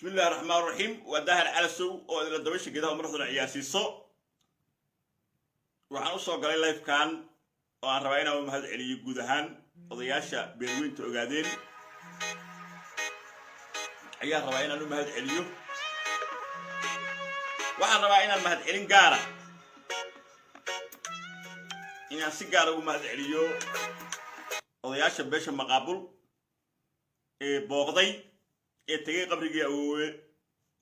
Bismi illahi raxmaan raxiim. Waa Daahir Calasow oo idinla dabasha geedaha madaxduna ciyaarsiiso. Waxaan usoo galay livekan oo aan rabaa inaan u mahad celiyo guud ahaan odayaasha beerweynta Ogaadeen. Ayaan rabaa inaan u mahad celiyo. Waxaan rabaa inaan mahad celin gaara, inaan si gaara ugu mahad celiyo odayaasha beesha Maqaabul ee booqday, ee tegay qabrigii awoowe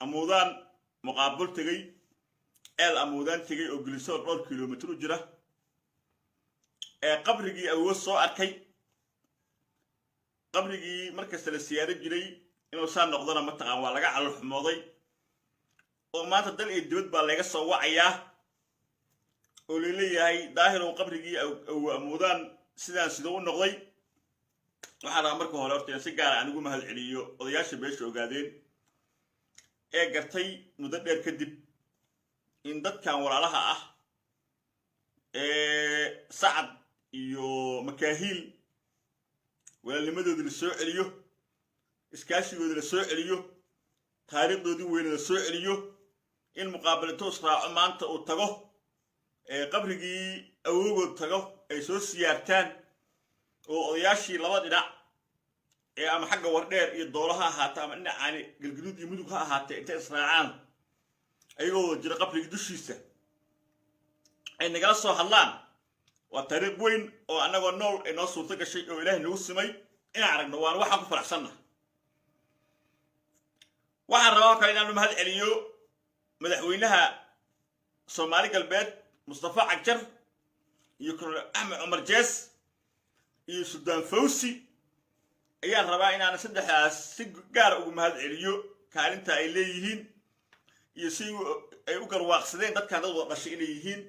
Amuudaan Muqaabul, tegey Eel Amuudaan tegey oo Gelisoor dhowr kilomitr u jira, ee qabrigii awoowe soo arkay. Qabrigii markasta la siyaaro jiray inuu saa noqdona mataqaan, waa laga calol xumooday oo maanta dal iyo dibad baa laga soo wacayaa oo laleeyahay: "Daahirow, qabrigii awowe Amuudaan sidaan siduu u noqday?" Waxaan rabaa marka hore horta in si gaara aan ugu mahad celiyo odayaasha beesha Ogaadeen ee gartay muddo dheer kadib in dadkan walaalaha ah ee Sacad iyo Makaahiil walaalnimadoodii la soo celiyo, iskaashigoodii la soo celiyo, taariikhdoodii weyne la soo celiyo, in muqaabalatoos raaco, maanta uu tago qabrigii awoogood tago, ay soo siyaartaan oo odayaashii laba dhinac ee ama xagga Wardheer iyo Doolo ha ahaata ama dhinacaani Galgaduud iyo Mudug ha ahaatee, intay israacaan ayagoo wada jira qabrigii dushiisa ay nagala soo hadlaan, waa taariikh weyn oo annagoo nool ay noo suurto gashay oo Ilaahay nagu simay inaan aragno, waana waxaan ku faraxsanna. Waxaan rabaa oo kale inaanu mahad celiyo madaxweynaha Soomaali Galbeed Mustafa Cagjar iyo Colonel Axmed Cumar Jees iyo Suldaan Fawsi. Ayaan rabaa inaan saddexdaas si gaara ugu mahad celiyo kaalinta ay leeyihiin iyo si ay u garwaaqsadeen dadkan dad wada dhashay inay yihiin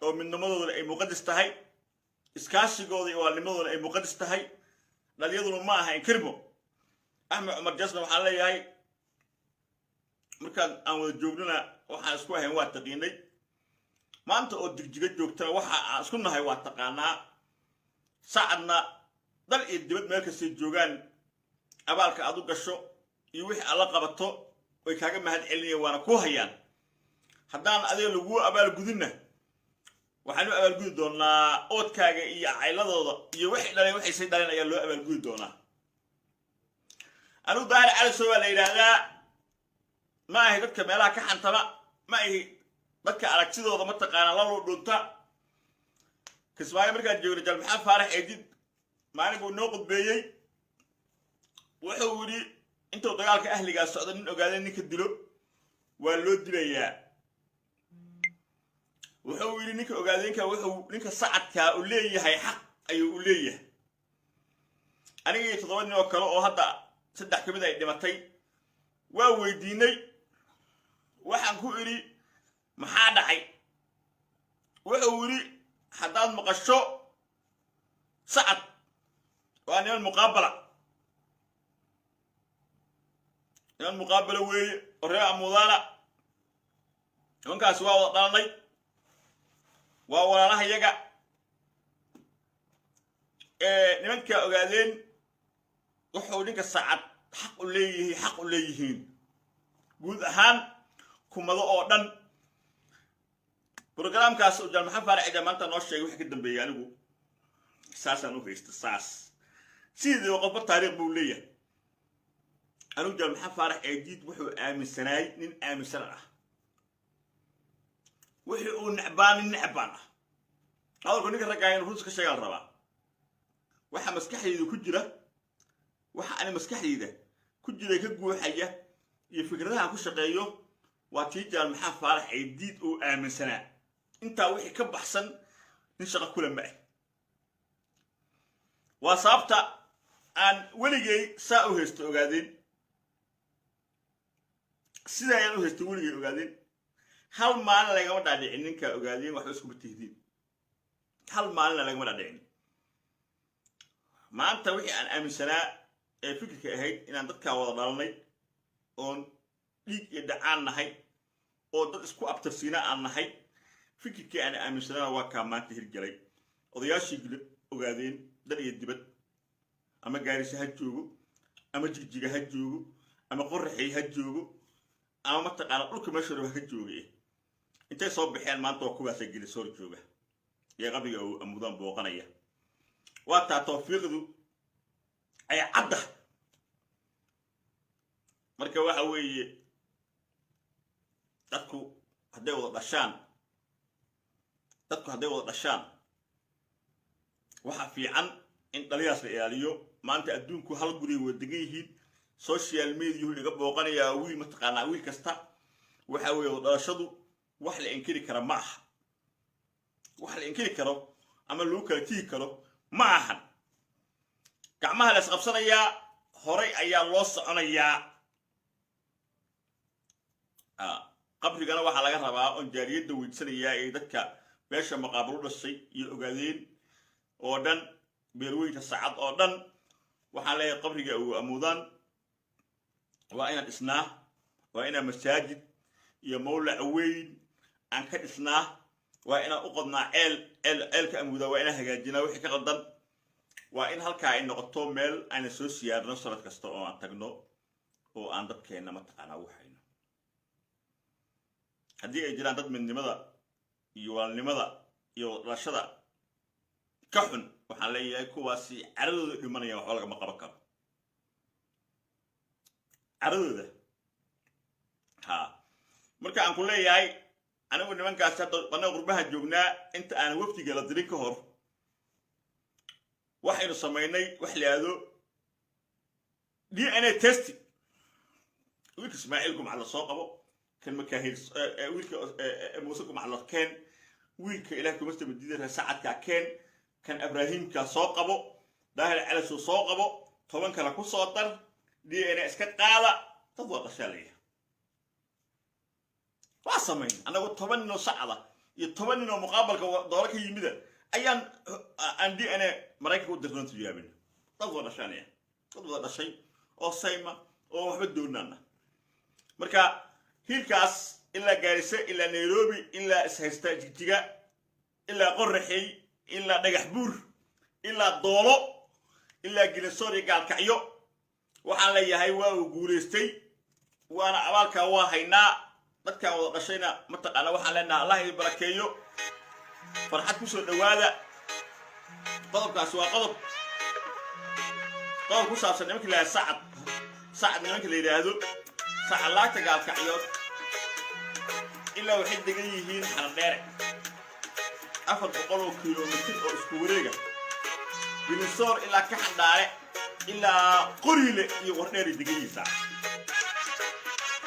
oo midnimadoodana ay muqadas tahay, iskaashigooda iyo waalnimadoodana ay muqadas tahay. Dhalinyaduna ma aha inkirmo. Axmed Cumar Jeesna waxaan leeyahay, markaan aan wada joognona waxaan isku ahayn waa taqiinay, maanta oo Jigjiga joogtana waxa aan isku nahay waa taqaanaa. Sacadna dal iyo dibad meel kastay joogaan, abaalka aad u gasho iyo wixii aad la qabato way kaaga mahad celinayaan, waana kuu hayaan. Haddaan adiga laguu abaalgudinna, waxaan u abaalgudi doonaa oodkaaga iyo cayladooda iyo waxay dhaleen, waxay say dhaleen ayaa loo abaalgudi doonaa. Anigu Daahir Calisow baa la yidhaahdaa. Ma ahi dadka meelaha ka xantama, ma ahi dadka aragtidooda mataqaanaa laluu dhunta. Kismaayo markaan joogna, Jal Maxamed Faarax Eedid maalin buu noo qudbeeyey. Wuxuu yidhi intuu dagaalka ahligaa socdo, nin ogaada ninka dilo waa loo dilayaa. Wuxuu yidhi ninka ogaadeenka wuxuu ninka Sacadkaa u leeyahay xaq ayuu u leeyahay. Aniga iyo 7 nin oo kale oo hadda saddex ka mid ay dhimatay waa weydiinay. Waxaan ku idhi: "Maxaa dhacay?" Wuxuu yidhi: "Haddaad maqasho Sacad waa niman muqaabala, niman muqaabala weeye oo reer Amudaana. Nimankaasi waa wada dhalanay, waa walaalaha yaga." Nimankaa Ogaadeen wuxuu ninka Sacad xaq u leeyihiin, xaq u leeyihiin guud ahaan kumado oo dhan. Programkaas uu Jaal Maxamed Faarax Cija maanta noo sheegay wixii ka dambeeyey, anigu saasaan u haysta. Saas sideedaba qofba taariikh buu leeyahay. Anigu Jaal Maxamed Faarax Eediid wuxuu aaminsanaay nin aaminsan ah, wixii uu necbaa nin necbaan ah. Hadalku ninka raggaa inuu runta ka sheegaa la rabaa. Waxa maskaxdayda ku jira, waxa ani maskaxdayda ku jira ka guuxaya iyo fikradahan ku shaqeeyo waa tii Jaal Maxamed Faarax Eediid uu aaminsanaa. Intaa wixii ka baxsan nin shaqo kula ma ah. Waa sababta aan weligay saa u haysto Ogaadeen, sida ayaan u haysto weligay Ogaadeen. Hal maalin lagama dhaadhicin ninkaa Ogaadeen waxba iskuma tihdiin, hal maalina lagama dhaadhicin. Maanta wixii aan aaminsanaa ee fikirka ahayd inaan dadkaa wada dhalanay oon dhiig iyo dhacaan nahay oo dad isku abtirsiina aan nahay, fikirkii aan aaminsanaana waa kaa maanta hirgelay. Odayaashii Ogaadeen dal iyo dibad, ama Gaarisa ha joogo ama Jigjiga ha joogo. Ama Qoraxay ha joogo, ama mataqaana dhulka meesha ha ka jooga. Intay soo baxeen maanta waa kuwaasa Gelisoor jooga iyo qabriga Amuudaan booqanaya. Waa taa tawfiiqdu ay cadda. Marka waxa weeye, dadku hadday wada dhashaan, dadku hadday wada dhashaan, waxaa fiican in dhaliyaas la ilaaliyo. Maanta adduunku hal guriga wada degan yihiin. Social mediahu iga booqanayaa wiil, mataqaanaa, wiil kasta. Waxa weeye, wada dhalashadu wax la inkiri kara ma aha, wax la inkiri karo ama lagu kala tigi karo ma ahan. Gacmaha la isqabsanayaa, horay ayaa loo soconayaa. Qabrigana waxaa laga rabaa oon jaaliyadda weydsanayaa ee dadka beesha Maqaabalo dhashay iyo Ogaadeen oo dhan, beelweynka Sacad oo dhan, waxaan leeyahay qabriga uu Amuudaan waa inaan dhisnaa, waa inaan masaajid iyo mawlac weyn aan ka dhisnaa, waa inaan u qodnaa ceel. Ceel, ceelka Amuudaa waa inaan hagaajinaa wixii ka qaldan. Waa in halkaa ay noqoto meel ayna soo siyaarno sanad kasta oo aan tagno oo aan dadkeenna mataqaanaa ugu hayno. Haddii ay jiraan dad midnimada iyo walaalnimada iyo dhalashada ka xun, waxaan leeyahay kuwaasi caradooda dhimanaya, waxba lagama qaban karo caradooda. Ha, marka aan ku leeyahay anigu nimankaasi hadda annaga qurbaha joognaa, inta aan wafdiga la dirin ka hor waxaynu samaynay wax la yidhaahdo DNA testing. Wiilka Ismaaciil Gumcad la soo qabo, kan Makaahil, wiilka Muuse Gumcad la keen, wiilka Ilaah kuma samadiida reer Sacadka keen, kan Abraahimka soo qabo, Daahir Calasow soo qabo, 10 kale ku soo dar, DNA iska qaada. Dad waa dhashaalaya. Waa samayn annagoo 10 nin oo Sacda iyo 10 nin oo muqaabalka doolo ka yimida ayaan aan DNA Maraykanka u dirnoon tijaabin. Dad waa dhashaanaya, dad wada dhashay oo sayma oo waxba doonaana. Marka hiilkaas ilaa Gaarisa, ilaa Nairobi, ilaa ishaysta Jigjiga, ilaa Qoraxey, ilaa Dhagax Buur, ilaa Doolo, ilaa Gilisoor iyo Gaalkacyo, waxaan leeyahay waa uu guulaystay, waana abaalkaa waa haynaa. Dadkaan wada dhashayna mataqaana waxaan leenaha Allah idin barakeeyo, farxad kusoo dhowaada. Qodobkaasi waa qodob ku saabsan nimanka la yidhahdo Sacad. Sacad nimanka la yidhaahdo, Sacad laagta Gaalkacyood ilaa waxay degan yihiin Xaradheere, 400 oo kilomitir oo isku wareega, Gilisoor ilaa ka Xandhaale ilaa Qoriile iyo Wardheeray degan yihiin Sacad.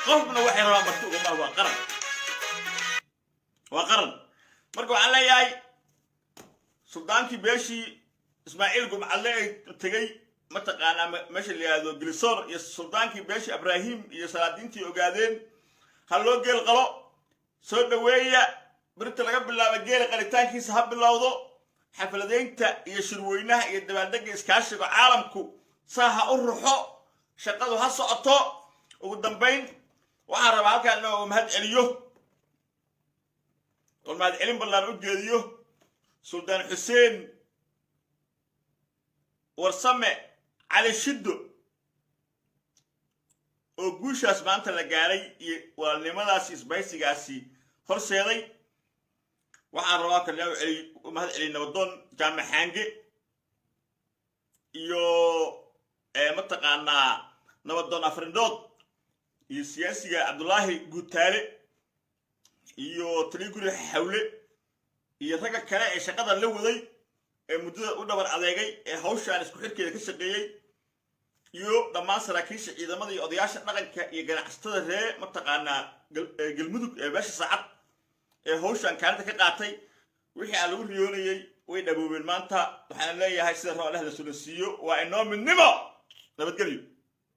Qofna waxay rabaan marti ugama. Waa qaran, waa qaran. Marka waxaan leeyahay suldaankii beeshii Ismaaciil Gumcadle ay tegey mataqaanaa meesha la yihahdo Gilisoor, iyo suldaankii beeshii Abraahim iyo salaadiintii Ogaadeen, ha loo geel qalo, soo dhoweeya. Birta laga bilaabo geela qalitaankiisa ha bilowdo. Xafladaynta iyo shirweynaha iyo dabaaldega iskaashiga caalamku saa ha u ruxo, shaqadu ha socoto. Ugu dambayn waxaan rabaa halkaan inuu mahad celiyo oo mahad celin ballaan u jeediyo Suldaan Xuseen Warsame Cali Shiddo oo guushaas maanta la gaaray iyo walaalnimadaasi isbaysigaasi horseeday. Waxaan rabaa kale inaan mahad celiyo nabadoon Jaamac Xaange iyo mataqaanaa nabadoon Afrindhood iyo siyaasiga Cabdullaahi Guutaale iyo Taliguri Xawle iyo ragga kale ee shaqada la waday ee muddada u dhabar adeegay ee hawshaan isku xidhkeeda ka shaqeeyey, iyo dhammaan saraakiisha ciidamada iyo odayaasha dhaqanka iyo ganacsatada ree mataqaanaa Galmudug ee beesha Saacad ee hawshaan kaalinta ka qaatay. Wixii aan lagu riyoonayey way dhaboobeen maanta. Waxaan leeyahay sida raba dhehda sulansiiyo, waa inoo midnimo, nabadgelyo.